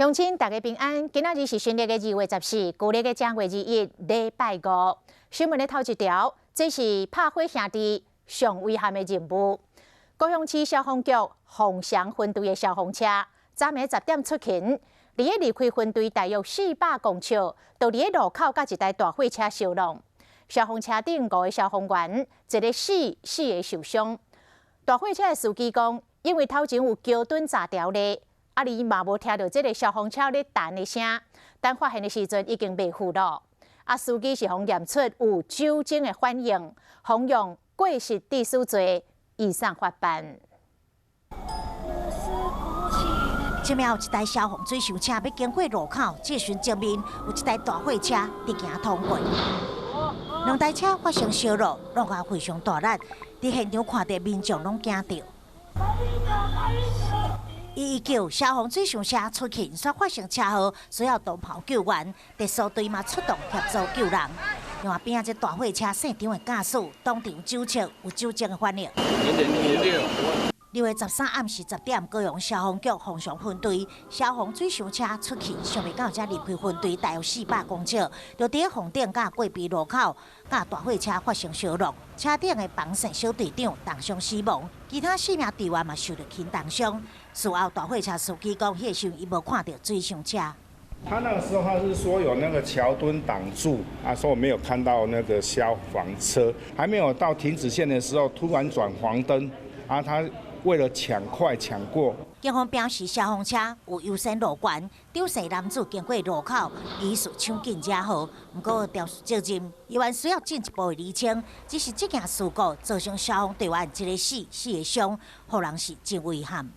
鄉親大家平安，今仔日是新曆的2月14，舊曆的正月21，禮拜五。新聞的頭一條，這是拍火兄弟上遺憾的任務。高雄市消防局鳳翔分隊的消防車，昨暝10點出勤，佇咧離開分隊大約400公尺，就佇咧路口佮一台大貨車相挵。消防車頂五個消防員，一个死，四个受傷。大貨車的司機講，因為頭前有橋墩閘條咧。啊！伊嘛無聽著這个消防車咧彈的聲，等發現的時陣已經袂赴咯。啊，司機是予驗出有酒精的反應，予用過失致死罪移送法辦。這暝有一台消防水上車欲經過路口，這時前面有一台大貨車直行通過，兩台車發生相挵，挵甲非常大力。佇現場看著民眾攏驚著。119消防水上車出勤，煞發生車禍，需要當跑救援，特搜隊嘛出動協助救人。另外邊仔這大貨車現場的駕駛當場酒測有酒精的反應。2月13暗時10點，高雄消防局鳳翔分隊消防水上車出勤，想袂到才離開分隊大約400公尺，就佇咧鳳頂佮過埤路口，佮大貨車發生相挵，車頂的房姓小隊長重傷死亡，其他四名隊員嘛受著輕重傷。事後大貨車司機講，彼個時陣伊無看著水上車。他那個時候他是說有那個橋墩擋住，啊，說我沒有看到那個消防車，還沒有到停止線的時候，突然轉黃燈，啊，他為了搶快搶過。警方表示，消防車有優先路權，肇事男子經過路口，疑似搶緊惹禍。毋過調查責任，猶原需要進一步的釐清。只是這件事故造成消防隊員一个死，四个傷，予人是真遺憾。